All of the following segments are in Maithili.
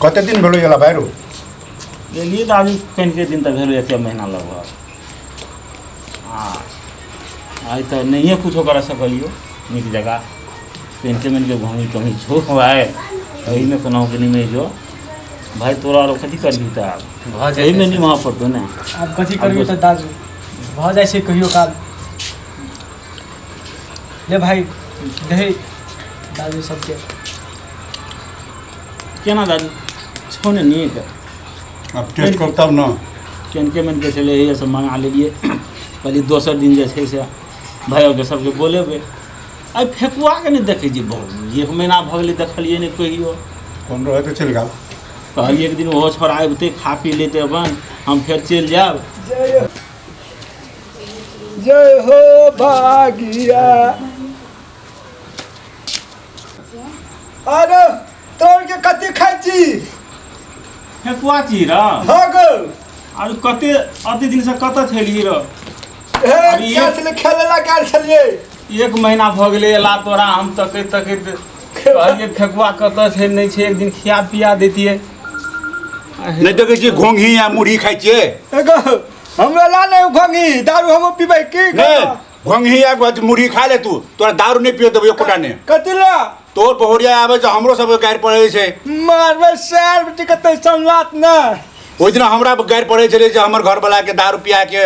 कते दिन भेलो एला भाइ रो? एलियै तऽ आदमी कनिके दिन तऽ भेलै, एक महीना लगभग। आ आइ तऽ नहिए कुछो करा सकलियौ नीक जगह। पेंटे मेनके घूमी तूमी छौ भाय, एहिमे कोनाहु के निमे जो भाय। तोरा आरो कथी करबही तऽ आब भऽ जेतै। एहिमे निमहा पड़तौ ने। आब कथी करबी तऽ दादू, भऽ जाइ छै कहियो काल। ले भाइ, दही दादू सबके। केना दादू, छौ ने नीक? आब टेस्ट कर तब ने। केनके मेनके छलै, इएह सब मंगा लेलियै। कहलियै दोसर दिन जे छै से भाय आओरके सबके बोलेबै। आइ फेकुआके नहि देखै छियै, बहुत एक महीना भऽ गेलै, देखलियै नहि कहियो। कोन रहै तऽ चलि गेल। कहलियै एक दिन ओहो छोड़ा अबितै, खा पी लेतै अपन, हम फेर चलि जायब। जय हो भागिया। अरे तोड़ के कथी खाइ छी? फेकुआ छी र? हाँ गो। आर कते अते दिनसँ कतऽ छलियै र? हे। अरे गेल छलियै खेले ला, गेल छलियै। एक महीना भऽ गेलै एला तोरा, हम तकैत तकैत कहलियै फेकुआ कतऽ छै, नहि छै, एक दिन खिया पिया दैतियै। नहि देखै छियै, घोंघी आ मुरही खाइ छियै। एगो हमरा ला ने घोंघी, दारू हम पीबै की? नहि, घोंघी आ मुरही खा ले तू। तोरा दारू नहि पियो देबौ एकोटा नहि। कथी ला? तोर बहुरिया आबै छै, हमरो सबके गारि पड़ै छै। मारबै सैर बेटी कते समलात ने। ओहि दिना हमरा गारि पड़ै छलै जे हमर घरवला के दारू पिया के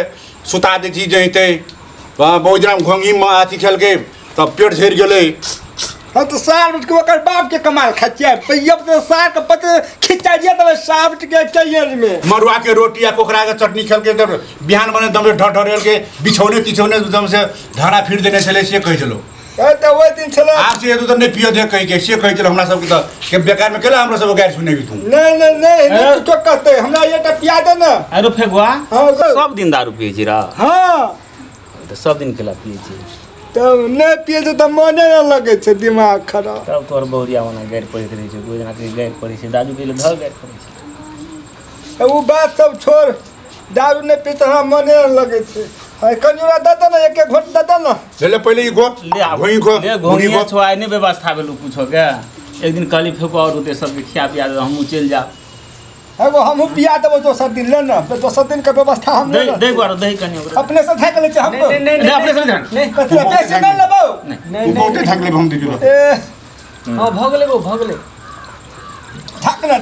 सुता दै छी जहितै। ओहि दिना घोंघी में अथी खेलकै तब पेट झड़ि गेलै। हम तऽ सार बेटी के ओकर बाप के कमाल खाइ छियै पैयब तऽ सार के पते खिंचाइए देबै सार बेटी के कैयर में। मड़ुआ के रोटी आ पोखरा के चटनी खेलकै तब बिहान बने दम ढर ढरेलकै, बिछौने तिछौने एकदम से धारा फिर देने छलै, से कहै छलौ। ए तऽ ओहि दिन छलै। आब से हेतौ तऽ नहि पिय दे कहि के, से कहै छलौ। हमरा सबके तऽ के बेकार में केला हमरा सबके गारि सुनेबी तू? नहि नहि नहि नहि, किछो कहतै हमरा एकटा पिया दे ने। अरे फेकुआ। हाँ गो। सब दिन दारू पियै छी र? हाँ। तऽ सब दिन केला पियै छी? तब नहि पियै छै तऽ मने नहि लगै छै, दिमाग खराब। तब तोहर बहुरिया ओना गारि पड़ैत रहै छै, कोइ जेना गारि पड़ै छै, दादू के धर गारि पड़ै छै। तऽ ओ बात सब छोड़, दारू नहि पी तऽ हमरा मने नहि लगै छै। है कनि ओकरा दऽ दे ने, एक एक घोट दऽ दे ने। ले ले पहिले ई गो। ले आब। घोई गो। ले। मुरही घोंघिए गो। छौ, आइ नहि व्यवस्था भेलौ कुछो के। एक दिन कहली फेको आओर ओते सबके खिया पिया देबै, हमहूँ चलि जायब। एगो हमहूँ पिया देबो दोसर दिन। ले ने, दोसर दिन के व्यवस्था हम दही दही गुआरो, दही कनि ओकरा। अपने से थाकि लै छियै हम। नहीं नहीं। नहीं, अपने से नहीं। नहीं। कथी ला बेसी नहि लेबौ? नहीं। तू बहुते थाकि लेबै, हम दिजो। ए। हाँ, भऽ गेलै गो, भऽ गेलै। थाक ने।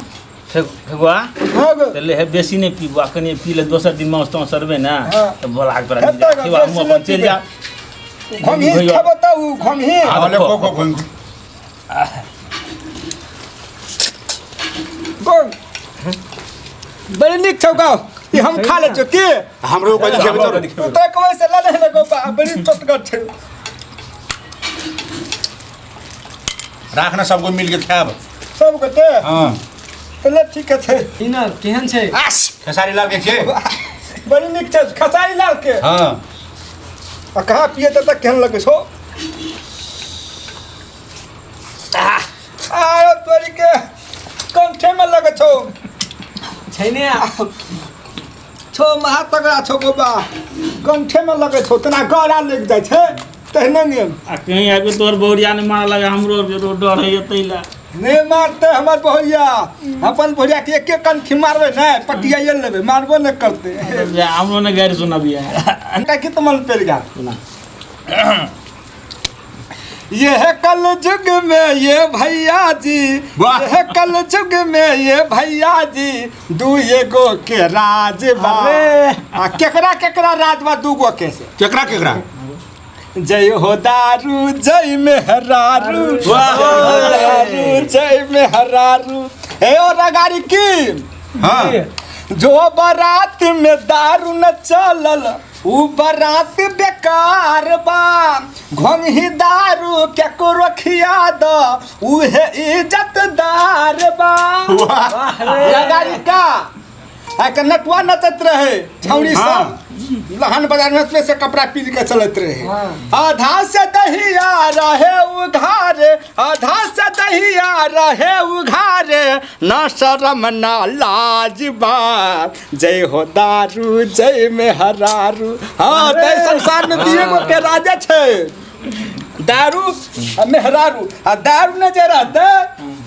फेकुआ। हाँ गो। तऽ ले हे, बेसी नहि पीबू आ कनि पी ले। दोसर दिन माउस ताउस सरबै ने हाँ। तऽ बोला के तोरा हेतै गो, खेबा, हमहूँ बेसी अपन नहि चलि पीबै। जायब। घोंघी भैया। खेबो तऽ उ घोंघी। हाँ। ले खो खो घोंघी। गो बड़ी नीक छौ गौ, ई हम खा लै छियौ की? हमरो कथी खेबै तऽ? तू तऽ कहबै से लऽ ले गौ बा, बड़ी चोटगर छै। राख ने, सबको मिल के खायब। सब गोटे। हाँ। तऽ ले, ठीक छै। ई ने केहन छै? खेसारी लाल के छियै। बड़ी नीक छै खेसारी लाल के। हाँ। आ कहाँ पिए तऽ केहन लगै छौ? आरो तोरी के कंठे में लगै छौ। छै ने? छौ, महा तगड़ा छौ गोबा, कंठे में लगै छौ, तेना गड़ा लागि जाइ छै तहने ने। आ कहीं आबि तोहर बहुरिया नहि मारऽ लगे, हमरो डर होइए ताहि लए। नहि मारतै हमर बहुरिया। अपन बहुरिया के एक एक कनखी मारबै ने, पटियाइए लेबै, मारबो नहि करतै। हमरो ने गारि सुनबियै। एकटा गीत मन पड़ि गेल। सुना। ये है कल युग में ये भैया जी। वाह। ये है कल युग में ये भैया जी, दू एगो के राज बा। अरे। आ केकरा केकरा राज बा दू गो के से? केकरा केकरा? जय हो दारू जय मेहरारू। वाह। जय हो दारू जय मेहरारू। हे ओ रगारी की। हाँ। जो बारात में दारू न चलल उ बारात बेकार बा, घोंघी दारू केकरो खिया द उहे इज्जतदार बा। वाह। लगारी का एक नटुआ नचत रहे छौड़ी सब लहन बाजार में, उसमें से कपड़ा पीन के चलत रहे। हाँ। आधा से दहिया रहे उघारे, आधा से दहिया रहे उघारे, ना शरम ना लाज बा, जय हो दारू जय मेहरारू। हाँ, तै संसार में दिए गो के राजा छै, दारू आ मेहरारू। आ दारू ने जे रहते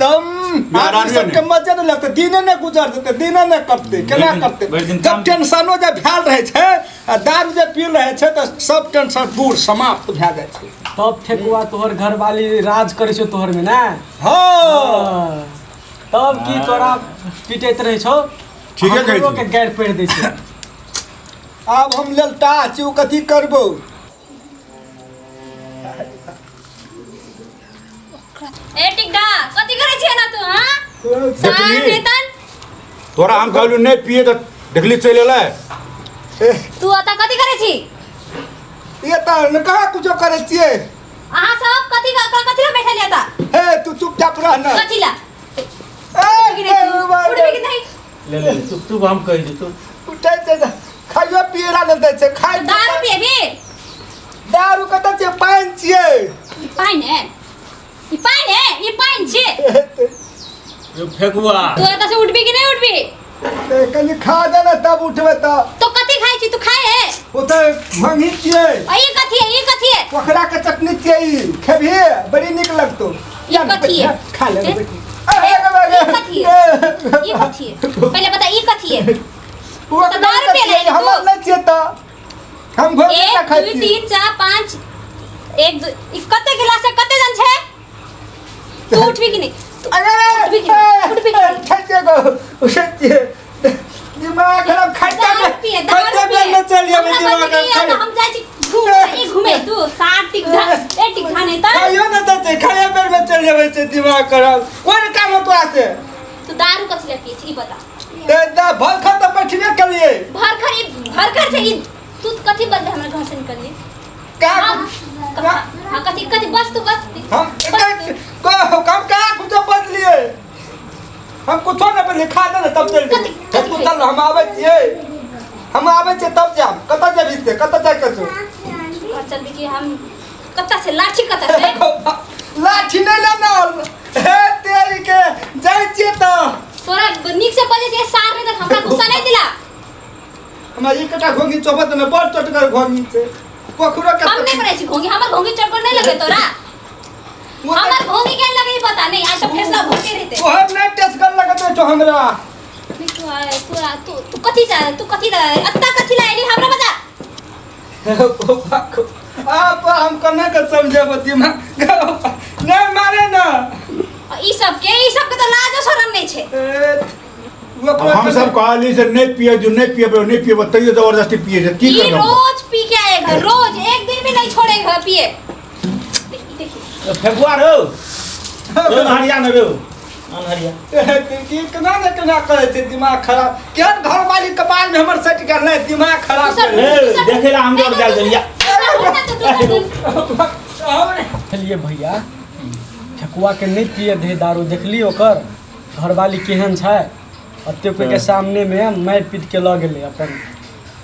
तम बिहार आदमी सबके नहि। मजे नहि लगतै, दिने नहि गुजर जेतै, दिने नहि कटतै, केना भरि दिन- कटतै? भरि दिन जब काम- टेंशनो जे भेल रहै छै आ दारू जे पील रहै छै तऽ सब टेंशन दूर समाप्त भए जाइ छै। तब ठेकुआ तोहर घरवाली राज करै छौ तोहर में ना? हँ। हाँ। तब की तोरा पिटैत रहै छौ? ठीके कहै हमरो छी। के गारि पढ़ि दै छै। आब हम ललटा छी, ओ कथी करबो? ए टिकटा, कथी करै छियै ना तू? हां, सार देखली? नेतन। तोरा हम कहलू नहि पिए तऽ देखली चलि एलै। तू अतऽ कथी करै छी? ये तऽ न कहाँ कुछो करै छियै। अहाँ सब कथी कथी ला बैठल एतऽ? हे, तू चुपचाप रह न। कथी ला? ए, उठबी कि नहीं तू? उठबी कि नहीं? ले ले ले, चुप चुप, हम कहै छी तू। उठै छै तऽ खाइयो पियै ला नहि दै छै, खाइ। दारू पिएबी? दारू कतऽ छियै? पानि छियै। ई पानि है? ई पानि है? ई पानि छियै? यो फेकुआ। तू एतऽ से उठबी कि नहीं उठबी? ए, कनि खा दे ने तब उठबै तऽ। तो कथी खाइ छी तू? खाइ है? ओ तऽ भंगी छियै। आ ई कथी है? ई कथी है? पोखरा के चटनी छियै, ई खेबही, बड़ी नीक लगतौ। ई कथी है? खा ले। ए? ए, ई कथी है? ई कथी है? पहिले बता, ई कथी है? ओ तऽ दारू पियै ला एली तू? हमर नहि छियै तऽ हम घोर एक खाइ दुई छियै। तीन चार पाँच, एक दू, ई कते गिलास है? कते जन छै? तू उठबी कि नहीं? तू अरे उठबी कि नहीं? उठबी कि नहीं? खाइते गो, उठै छियै। दिमाग खराब खाइते। दारू पिए, दारू खाइते पिए। बेर में चलि जेबै। हमरा दिमाग बजली खराब है, हम जाइ छी घूमे, ई घूमे तू सात टिक धा, ए टिक धा नहीं त। खाइयो नहि दै छै, खाइए बेर में चलि जेबै छै। दिमाग खराब कोन काम हो तोरा से? तू दारू कथी ला पिए छी, ई बता। ते दा भलखन तऽ बैठबे केलियै। भरखर, ई भरखर छै ई। तू कथी बदले हमरा घर से निकलली? का? हाँ हाँ, कथी कथी? बस तू, बस। हम बस तू। को हम कहाँ कुछो बदलियै? हम कुछो नहि बदलियै। खा दे ने तब चलि जेबै। कथी? तू चल, हम आबै छियै, हम आबै छियै तब जायब। कतऽ जेबही से? कतऽ जाइके छौ? घर चलबी कि हम कत्ता से लाठी, कत्ता से? लाठी नहि लेना हे तेरी के, जाइ छियै तऽ। तोरा नीक से बजे छै सार, नहीं त हमरा गुस्सा नहीं दिला। हमरा एक टा घोंघी चोबत ने, बड़ चटगर घोंघी छै पोखरो के। हम नहीं पड़ै छी घोंघी, हमर घोंघी चटकर नहीं लगे तोरा। ओ तऽ- हमर घोंघी केहन लगे ई पता नहीं, आज तो फैसला भोके रहते। तोहर नहि टेसगर लगत छौ हमरा। नहीं, तू आ- तू आ- तू तू कथी जा, तू कथी ला अत्ता, कथी ला एली हमरा बता। आप हम केना के समझेबो? दिमाग नहि मारे न। आ ई सब के, ई सब के तो लाजो शरम नहीं छै। ए, ओकरो हम सब कहली से नहि पिए जो, नहि पिएबै, नहि पिएबै, तैयो जबरदस्ती पिए छै। की ई करबै? रोज पी के आएगा, रोज, एक दिन भी नहीं छोड़ेगा पिए। देखी देखी। फेकुआ रौ, रौ हरिया न रौ अनहरिया। की केना ने केना करै छै, दिमाग खराब। केहन घरवाली कपाल में हमर सटि गेल नहि, दिमाग खराब तू सब- करै। ए, देखे ला हम जर जाय जलिया। देखलिए भैया, ठकुआ के नहि पिए दे दारू। देखली ओकर घरवाली केहन छै? एते कोई के सामने में मारि पीट के लऽ गेलै अपन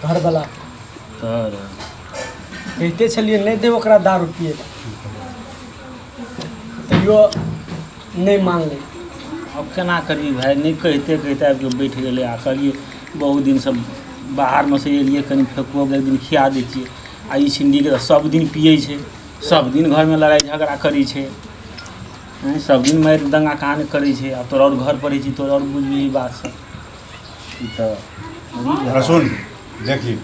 घरवला। तर कहिते छलियै नहि दे ओकरा दारू पिए ला, तैयो नहि मानलै। अब केना करबी भाय? नहि कहिते कहिते आबि कऽ बैठ गेलै। आ कहलियै बहुत दिनसँ बाहरमे से एलियै, कनि फेकुओके एक दिन खिया दै छियै। आ ई छिंडीके तऽ सब दिन पियै छै, सब दिन घरमे लड़ाइ झगड़ा करै छै, आँय, सब दिन मारि दंगा कान करै छै। आब तोरा आओर घर पर रहै छी, तोरा आओर बुझबिही बात सब। ई तऽ हमरा सुन, देखी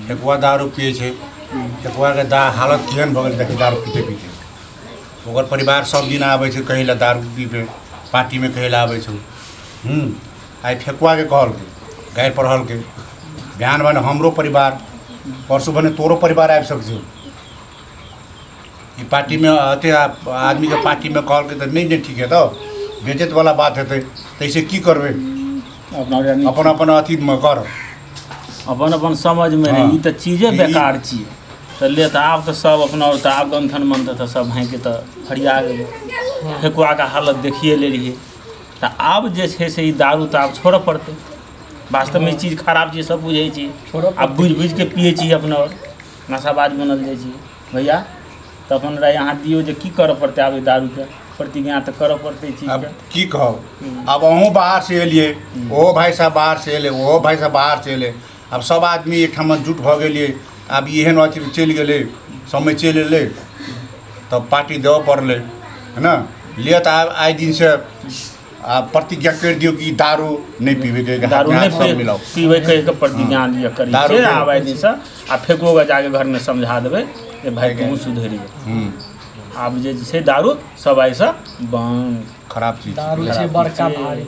ठेकुआ दारू पिए छै, ठेकुआके दा हालत केहन भऽ गेल देखी। दारू पीते पीते ओकर परिवार सब दिन आबै छै कहै लए, दारू पीबै पार्टीमे कहै लए आबै छै। आइ ठेकुआके कहलकै, गारि पढ़लकै। बिहान भने हमरो परिवार, परसू भने तोरो परिवार आबि सकै छै। ई पार्टीमे अते आदमीके पार्टीमे कहलकै तऽ नहि ने ठीक हेतौ, बेज्जतवला बात हेतै। ताहिसँ की करबै? अपना ओरिया नीक। अपन अपन अथीमे कर। अपन अपन समझमे रहै। हँ। ई तऽ चीजे ई- बेकार छियै तऽ ले तऽ आब तऽ सब अपना आओर तऽ आब गन्थन मनतै तऽ सब भाँके तऽ फरिया गेलै। फेकुआके हालत देखिए लेलियै तऽ आब जे छै से ई दारू तऽ आब छोड़ऽ पड़तै। वास्तवमे ई चीज खराब छै, सब बुझै छी। छोड़ऽ। आब बुझि बुझिके पियै छी, अपना आओर नशाबाज बनल जाइ छी। भैया, तऽ अपन राय अहाँ दियौ जे की करऽ पड़तै आब ई दारूके प्रतिज्ञा तऽ करऽ पड़तै ई आब चीजके। की कहब? आब अहूँ बाहर से एलियै, ओहो भाइ साहब बाहर से एलै, ओहो भाइ साहब बाहर से एलै, आब सब आदमी एकठाम जुट भऽ गेलियै। आब एहन अथी चलि गेलै, समय चलि एलै तब पार्टी देबऽ पड़लै, है ने? लिअ तऽ आब आइ दिनसँ आ प्रतिज्ञा करि दियौ कि दारू नहि पीबैके दारू हाथ नहि सब मिलाउ। पीबै कहि कऽ प्रतिज्ञा लिअ करी दारू छै के- आब आइ दिनसँ आ फेको कऽ जाके घरमे समझा देबै जे भाय तू सुधरि जा। आब जे छै दारू सब आइसँ बन्द। खराब चीज। दारू छै बड़का भारी।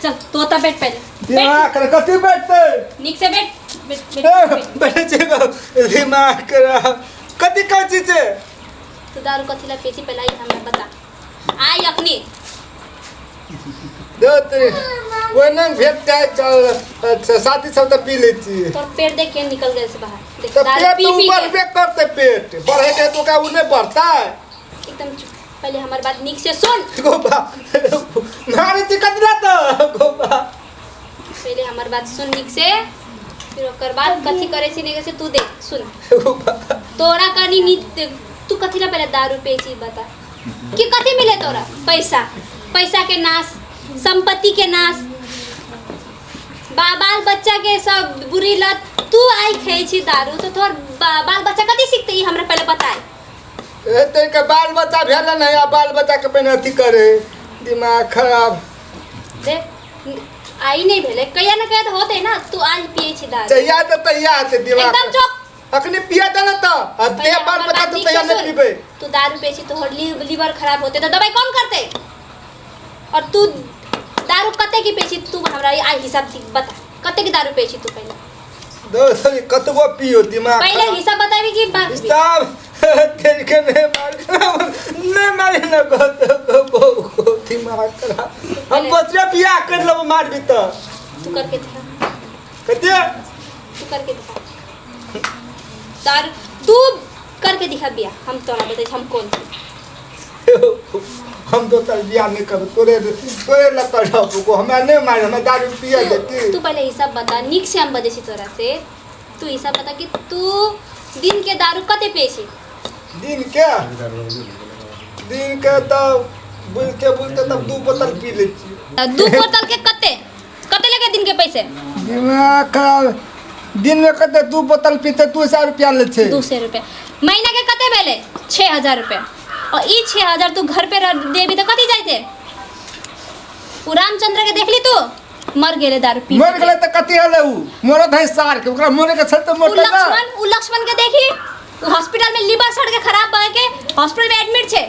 चल तू ओतऽ बैठ पहिले। बैठ। दिमाग खराब कथी बैठतै? नीक से बैठ बैठ बैठ बैठ। बैठे छै दिमाग खराब कथी कहै छी से? तू दारू कथी ला पियै छी पहिले ई हमरा बता आइ अखनी। ओहिना भेट जाय चल साथी सब तऽ पी लै छियै। तोर पेट देख के निकल गेल से बाहर देख। तऽ दारू पेट पी तऽ पी के बढ़बे करतै, पेट बढ़े के तऽ ओकरा ओ नहि बढ़तै। एकदम चुप, पहिले हमर बात नीक से सुन। गोबा मारै छी कथी ला तऽ गोबा? पहिले हमर बात सुन नीक से, फिर ओकर बाद कथी करै छी नहि करै छी तू देख सुन। गोबा तोरा कनी नीक तू कथी ला पहिले दारू पियै छी बता कि कथी मिले तोरा? पैसा, पैसा के नाश, संपत्ति के नाश, बाल बच्चा के सब बुरी लत। तू आइ खाइ छी दारू तो तोहर बाल बच्चा कथी सीखते ई हमरा पहिले बताय। ए तोरे बाल बच्चा भेल नहीं आ बाल बच्चा के पहिने अथी करे दिमाग खराब। देख आई नहीं भेलै कहिया ना कहिया तऽ होतै ना। तू आज पियै छी दारू जहिया तऽ तहिया हेतै दिमाग। एकदम चुप। अखनी पिया दे ने तऽ आ ते पहिले बाल हमर बच्चा बात तऽ नीक तहिया से नहि सुन। पीबै। तू दारू पियै छी तोहर लीवर खराब होते तऽ दवाई कौन करतै? और तू दारू कते की पियै छी तू हमरा आइ हिसाब ठीक बता कते के दारू पियै छी तू पहिले? दोस्त कतबो पियो दिमाग पहिले खराब। हिसाब बताबी कि बात? हिसाब तेरे के नहीं मार नहीं मारे न को दिमाग खराब। हम बच्चे बियाह कर लेबो मारबी तऽ। तू करके दिखा। कते? तू करके दिखा दारू, तू करके दिखा बियाह, हम तोरा बतै छी हम कौन छी। हम दोसर बियाह नहीं करब, तोरे तोरे लग करब को हमरा नहीं मारे, हमरा दारू पिया देती। तू पहिले हिसाब बता नीक से, हम बजै छी तोरा से। तू हिसाब बता कि तू दिन के दारू कते पियै छी? दिन के दिन के तऽ बुलते बुलते तब 2 बोतल पी लै छी। 2 बोतल के कते कते लगे दिन के पैसे? दिमाग खराब। दिन में कते 2 बोतल पीते 200 रुपया लै छै। 200 रुपया महीना के कते भेलै? 6000 रुपया। और ई 6000 तू घर पे रह देबी तऽ कथी जाइते? उ रामचंद्र के देखली तू मर गेलै दारू पी मर गेलै तऽ कथी होलै? उ मरत है सार के, ओकरा मरे के छै तऽ उ मरतै ना। लक्ष्मण, उ लक्ष्मण के देखी उ हॉस्पिटल में लीवर सड़ के खराब भऽ के हॉस्पिटल में एडमिट छै।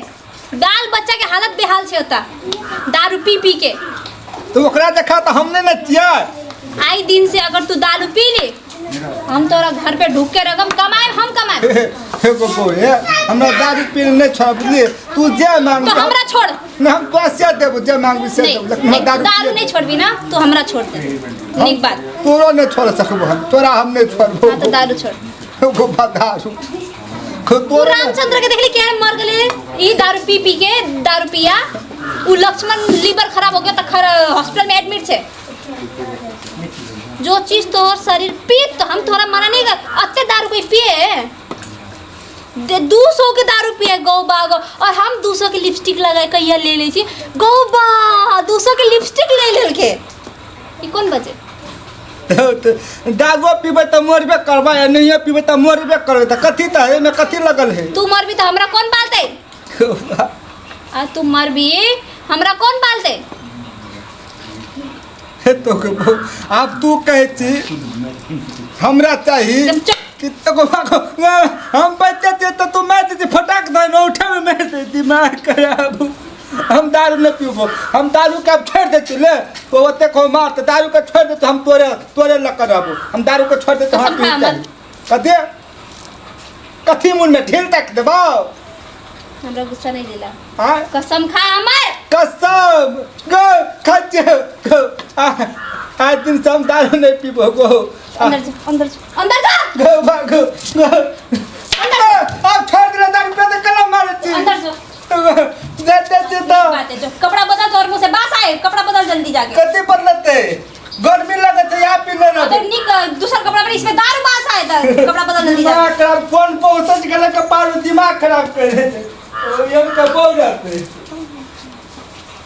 बाल बच्चा के हालत बेहाल छै ओतऽ दारू पी पी के। तऽ ओकरा देखा तऽ हम नहि ने छियै। आई दिन से अगर तू दारू पी ली हम तोरा घर पे ढुक के रकम कमाएब, हम कमाएब। हे गोपो हे हमरा दारू पी नहीं छोड़ बुझलिए। तू जे मांग तो हमरा छोड़ नहीं, हम तोरा से देबो जे मांगबी से नहीं देबो, लेकिन हमरा नहीं, दारू दारू पिए नहीं छोड़बी ना तू हमरा छोड़ दे। नीक बात। तोरो नहीं छोड़ सकबो हम, तोरा हम नहीं छोड़बो। हाँ तो दारू छोड़। गोपा दारू तू तोरो रामचंद्र के देखली क्या मर गेले ई दारू पी पी के दारू पिया। उ लक्ष्मण लीवर खराब हो गया तो खर हॉस्पिटल में एडमिट छे। जो चीज तोहर शरीर पी तो हम तोरा मना नहीं कर। अत्ते दारू कोई पिए 200 के दारू पिए गौ बा गौ। और हम 200 के लिपस्टिक लगाए कहिया ले ले छी गौ बा 200 के लिपस्टिक ले लेलके। ई कौन बचे? दारू पीबै तऽ मरबे करबै आ नहियो पीबै तऽ मरबे करबै तऽ कथी तऽ एहिमे कथी लगल है? तू मरबी तऽ हमरा कौन पालतै? आ तू मरबी हमरा कौन पालतै? हे तो आब तू कहै छी हमरा चाही एकदम चुप। कि तो हम बच्चे छियै तऽ तू मारि दै छी फटाक दे ने उठे में मारि दै दिमाग खराब। हम दारू नहीं पीबो, हम दारू के अब छोड़ दै छी। ले तो ओते को मार तऽ दारू के छोड़ दे तो हम तोरे तोरे लग कर रहबो। हम दारू के छोड़ दे तो हम कसम खा पी हमर। कथी कथी मुन में ढील तक देबो? हमरा गुस्सा नहीं दिला। आय कसम खा हमर। कसम गो खच्चे गो आज दिन से हम दारू नहीं पीबो गो। अंदर जा अंदर जा अंदर जा गो बा गो गो अब छोड़ दे दारू पे तो कलम मारे छी। अंदर जा। जाते छी तो बात है जो कपड़ा बदल तोर मुंह से बास आए कपड़ा बदल जल्दी जाके। कथी बदलते? गर्मी लगत है यहाँ पीने ना। अगर निक दूसरा कपड़ा पर इसमें दारू बास आए तो कपड़ा बदल जल्दी जाके। दिमाग खराब कौन पहुंच गेल के पारू दिमाग खराब कर दे ओ ये के बोल रहते।